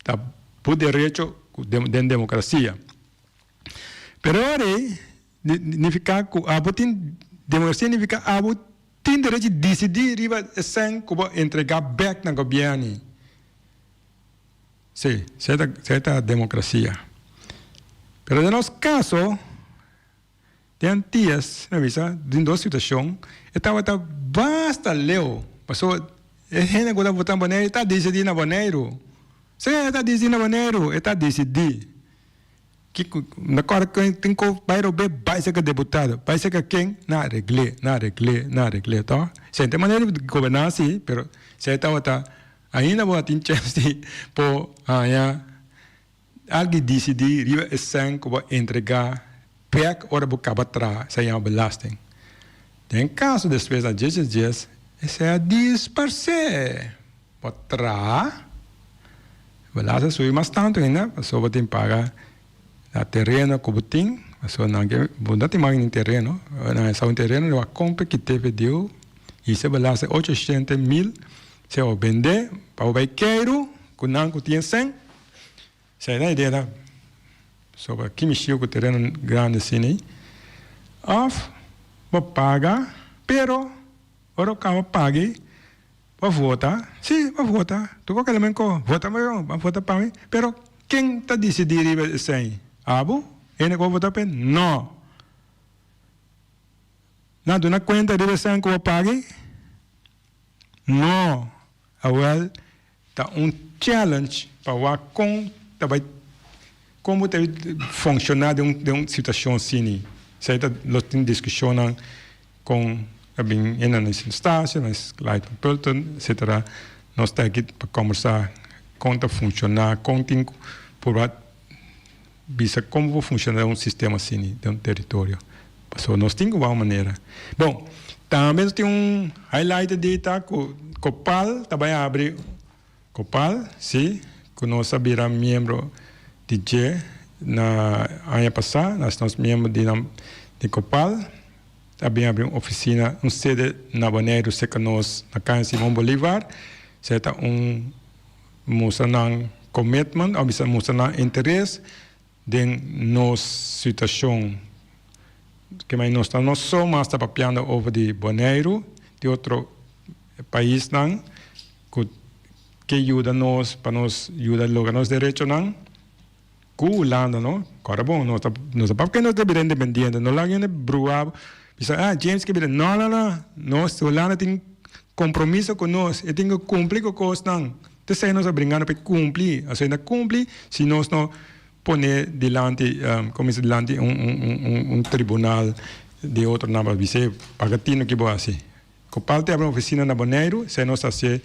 ta bo derecho den demokrasia pero ora ei nifiká ku abo tin demokrasia nifiká abo tin derecho di disidí riba e sèn ku bo entrega bèk na gobièrnu. Sí, esei ta, esei ta demokrasia. Pero den nos kaso, den Antias, mi a bisa, den dos situashon, e tabata basta leu. Pasobra e hende ku ta vota na Boneiru ta disidí na Boneiru. Sí, e ta disidí na Boneiru, e ta disidí. Kiko na kòrda ken tin ku bai rob'é bai serka deputado bai serka ken nan a regl'é nan a regl'é nan a regl'é to esei ta e manera di goberná si pero esei tabata ainda bo a tin chèns di por haña algu disidí riba e sèn ku bo a entregá bèk ora bo kaba traha esei yama belasting den kaso despues na djes djes djes esei a disparsé. Bo traha, bo lasa subi mas tantu ainda pasobra bo tin paga na tereno ku bo tin, pasobra nan ke bo no tin mas ni tereno, nan a sa un tereno lo a kompra kite fe diu i se bo lasa ocho shente mil se bo bende pa bo bai keiru ku nan ku tin e sèn, esei ta idea ta pasobra ki mishiu ku tereno grandi asina ei òf bo paga pero ora bo kaba pag'e. Bo vota? Sí, bo vota. Tur kok elemen ko vota pa mi, bo vota pa mi. Pero ken ta disidí riba esei? Abo? Hende ku bo vota p'e? No! Nan duna kuenta riba esei ku bo pag'e? No! Awel, ta un challenge pa wak kon ta bai, kon bo ta funshoná den un den un situashon asina. Esei ta lo tin diskushonnan Kon a bin e na Sint Eustatius, na Clyde van Pulten, etcetera. Nos ta aki pa kombersá kon ta funshoná, kon tin ku purba bisa kon bo por funshoná den un sistema asina den un teritorio. Pasobra nos tin ku wak un manera. Bon, tambe nos tin un highlight di ta ku Kopal ta bai habri, Kopal, si, ku nos a bira miembro di dje na aña pasá, nos nos miembro di nan di Kopal. Ta bin abri un oficina, un sede na Boneiru cerca nos na Calle Simon Bolivar. Esei ta un mustra nan commitment of bisa mustra nan interes den nos situacion. Kemey nos ta no so mas ta papiando over di Boneiru, di otro paisnan cu ke yuda nos pa nos yuda logra nos derechonan. Ku Hulanda no, kòrda bon, nos ta nos ta papia nos ta bira independiente, no laga hende brua bisa ah James ke bira, no no no, nos Hulanda tin kompromiso ku nos, e tin ku kumpli ku kosnan, t'esei nos a bringando pa e kumpli, aso e na kumpli si nos no pone dilanti komo bisa dilanti un un un tribunal di otronan pa bis'é paga tino ki bo hasi. Kopal ta abri un ofisina na Boneiru, esei nos ta hasié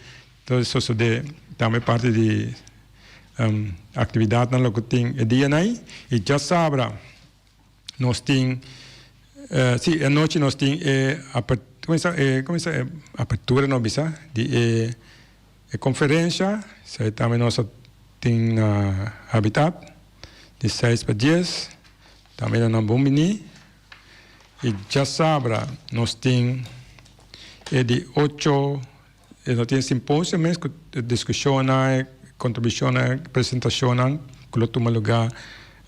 ta sosodé tambe parti di aktividatnan loke tin e dianan ei. I djasabra nos tin, si, e anochi nos tin e e apertura no bisa di e konferensha, esei tambe nos a tin na Habitat di seis pa dies, tambe nan bon bini. I djasabra nos tin e di ocho, e no tin simposio mes ku diskushonnan, kontribushonnan, presentashonnan ku lo tuma lugá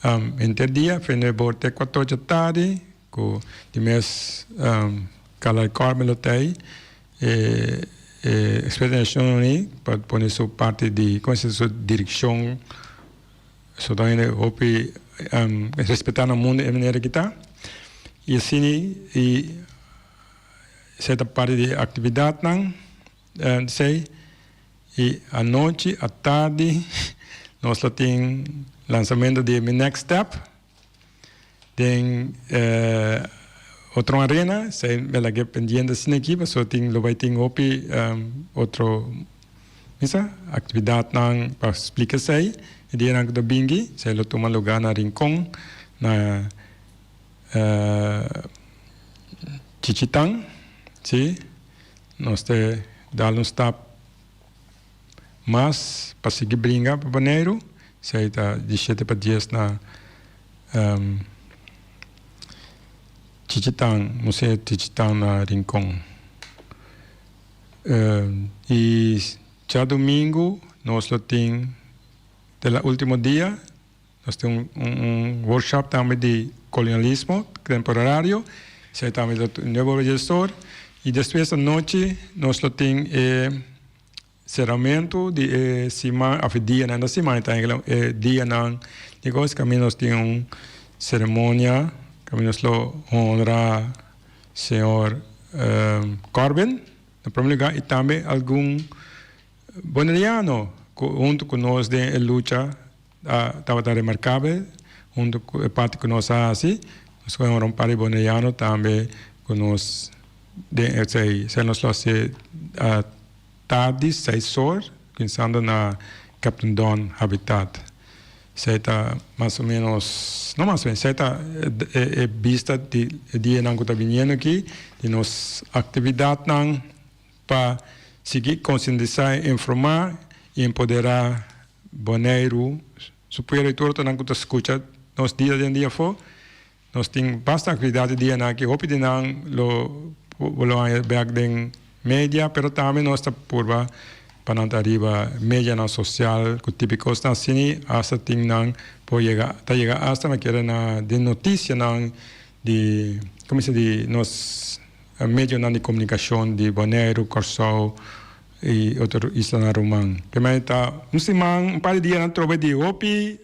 henter dia, fe nuebe or te kuater dja tardi ku di mes Carlyle Corbin lo ta ei, e e eksperto di Nashonnan Uní pa pone su parti di, komo se su direkshon. So ta hende hopi respetá na mundu e manera ki ta. I asina i esei ta parti di e aktividatnan esei. I anochi atardi nos lo tin lansamentu di mi next step den Otro Arena. Esei mi a laga pendiente asina aki pasobra tin lo bai tin hopi otro. Misa, aktividatnan pa splika esei, e dianan ku ta bingui, esei lo tuma lugá na Rincon, na Chichitán, sí, nos ta dal un stap mas pa sigui bringa pa Boneiru, esei ta di shete pa dies na Chichitán, Museo Chichitán na Rincon. I djadumingu nos lo tin te la ultimo dia nos tin un workshop tambe di kolonialismo temporario esei tambe ta nuevo registor i despues anochi nos lo tin e seramentu di e siman of e dianan no siman ta e dianan di kos kaminda nos tin un seremonia kaminda nos lo honra Señor Corbin na primer lugar y tambe algun Boneriano cu hunto cu nos den e lucha tabata remarcabel. Huntu ku e parti ku nos a hasi, nos ku un par di boneiano tambe ku nos den esei. Esei nos lo hasi tardi seis or, kuminsando na Captain Don Habitat. Esei ta mas o menos, no mas o menos, esei ta e bista di e dianan ku ta biniendo aki di nos aktividatnan pa sigui konsientisá, informá i empoderá Boneiru. Su pueblo y tur otronan cu ta scucha nos dia den dia afo. Nos tin basta actividad e dianan aki. Hopi di nan lo bo lo haña bek den media, pero tambe nos ta purba pa nan ta ariba medianan social cu tipi cosnan asini. Hasta tin nan por yega, ta yega hasta mi kere na den noticianan di, como se di, nos medionan di comunicacion di Boneiru, Corsou. I otro islanan ruman. Ke mei ta un siman, un par di dianan trobe di hopi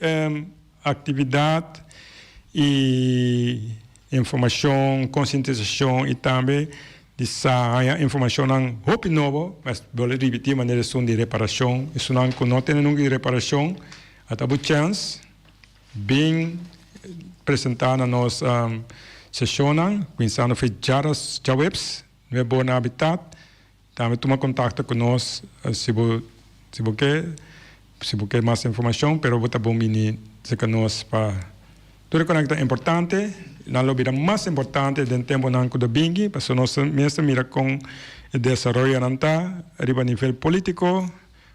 aktividat i informashon, konsientisashon i tambe di sa haña informashonnan hopi nobo, mes bo lo ripití manera esun di reparashon, esunnan ku no tene nunka di reparashon a ta bo chèns bin presentá na nos seshonnan kuminsando fe djaweps Nuevo Habitat. Tambe tuma kontakto ku nos si bo si bo ke si bo ke mas informashon pero bo ta bon bini serka nos pa tur e konan ku ta importante nan lo bira mas importante den temponan ku ta bingi pasobra nos mes ta mira kon e desaroyonan ta riba nivel politiko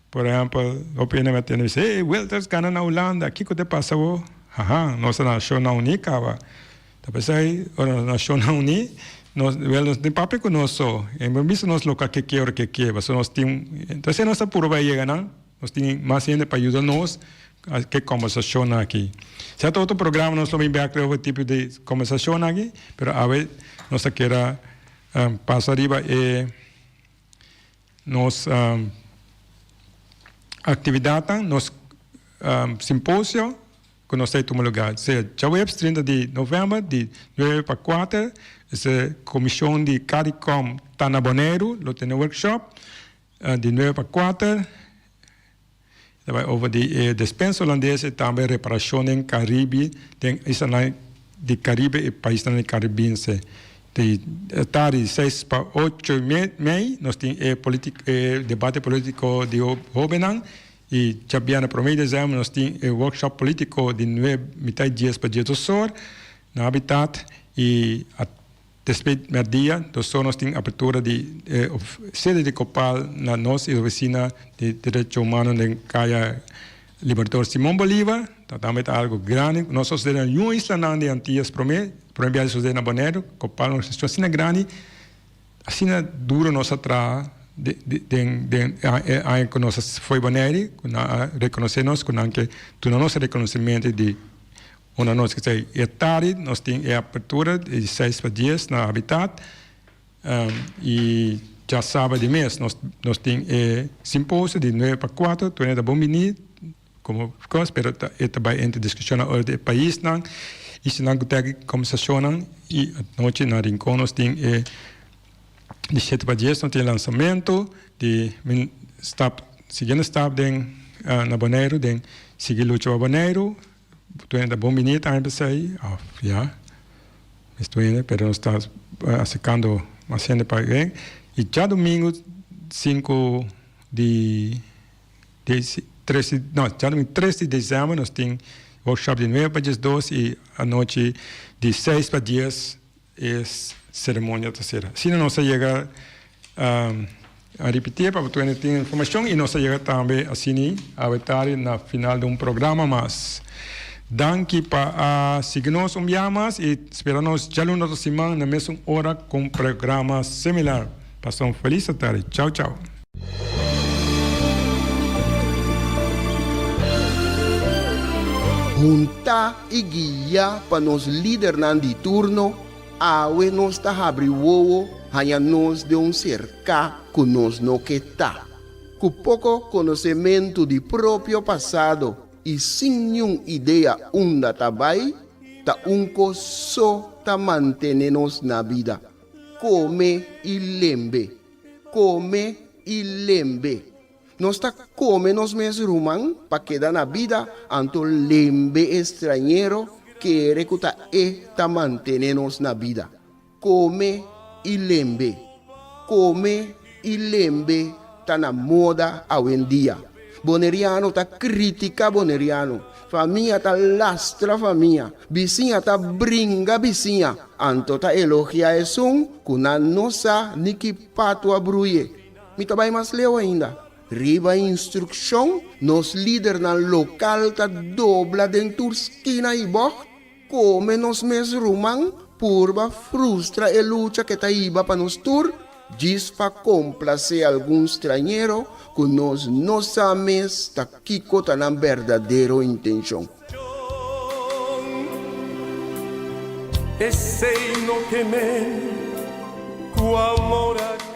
por ehempel hopi hende a tende bisa hey Wilders gana na Hulanda kiko ta pasa bo haha nos ta nashonnan uní kaba. Ta p'esei, ora nos Nashonnan Uní, nos, wel, nos tin papia ku nos so. E no bisa nos loke ke ke ora ke ke, pasobra nos tin, entonces nos ta purba a yega nan, nos tin mas hende pa yuda nos ke kombersashonnan aki. Sierto otro programa nos lo bin bek riba e tipo di kombersashonnan aki, pero awe nos ta keda pasa riba e nos aktividatnan, nos simposio. Ku nos ta e tuma lugá sea djaweps 30 di novèmber di nuebe pa kuater. Esei komishon di Caricom ta na Boneiru lo tene workshop di nuebe pa kuater. Ta bai over di e despensa holandes i tambe reparashon den Karibi den islanan di Karibe i paisnan di Karibinse. Di tardi seis pa ocho i mei nos tin e e debate politiko di hobennan. I djabièrnè promé di desèmber nos tin e workshop polítiko di nueb mitá i dies pa diesdos or na Habitat i despues mèrdia dos or nos tin apertura di e sede di Kopal na nos i ofisina di derecho humano den kaya Libertador Simon Bolivar. Ta tambe ta algu grandi ku nos sosodé na niun islanan di Antias promé, promé biaha sosodé na Boneiru. Kopal un organisashon asina grandi. Asina duro nos a traha den den e aña ku nos a foi Bonaire, ku nan a rekonosé nos, ku nan ke duna nos e rekonosementu di unda nos ke sai. E tardi nos tin e apertura di seis pa dies na Habitat i djasabra di mes nos nos tin e simposio di nuebe pa kuater, tur hende ta bon bini komo kos, pero e ta bai entre diskushonnan ora di e paisnan i si nan ku ta kombersashonnan i anochi na Rincon nos tin e di shete pa dies nos tin e lansamentu di mi stap siguiente stap den na Boneiru den sigui lucha pa Boneiru tur hende ta bon bini tambe p'esei òf ya mes tur hende pero nos ta aserkando mas hende pa i djadumingu sinku di. Di tres di, no, djadumingu tres di desèmber nos tin workshop di nuebe pa diesdos i anochi di seis pa dies e seremonia ta sera. Asina nos a yega a ripití pa bo tin informashon i nos a yega tambe asina awe tardi na final di un programa mas. Danki pa a sigui nos un bia mas i spera nos djaluna otro siman na mesun ora ku un programa similar. Pasa un felis atardi. Chau chau. Huntá i guiá pa nos lidernan di turno, awe nos ta habri wowo haña nos den un serká ku nos no ke ta. Ku poko konosementu di propio pasado i sin niun idea unda ta bai, ta un kos so ta mantene nos na bida, kome i lembe. Kome i lembe. Nos ta kome nos mes ruman pa keda na bida, anto lembe e strañero. kere ku ta e ta mantené nos na bida. Kome i lembe. Kome i lembe ta na moda awendia. Boneriano ta kritika boneriano, famia ta lastra famia, bisiña ta bringa bisiña, anto ta elogia esun ku nan no sa ni ki patu a bruye. Mi ta bai mas leu ainda. Riba instrukshon, nos lidernan lokal ta dobla den tur skina i bògt, kome nos mes ruman, purba frustra e lucha ke ta hiba pa nos tur, djis pa komplasé algun strañero ku nos no sa mes ta kiko ta nan berdadero intenshon. Esei no ke men ku amor a.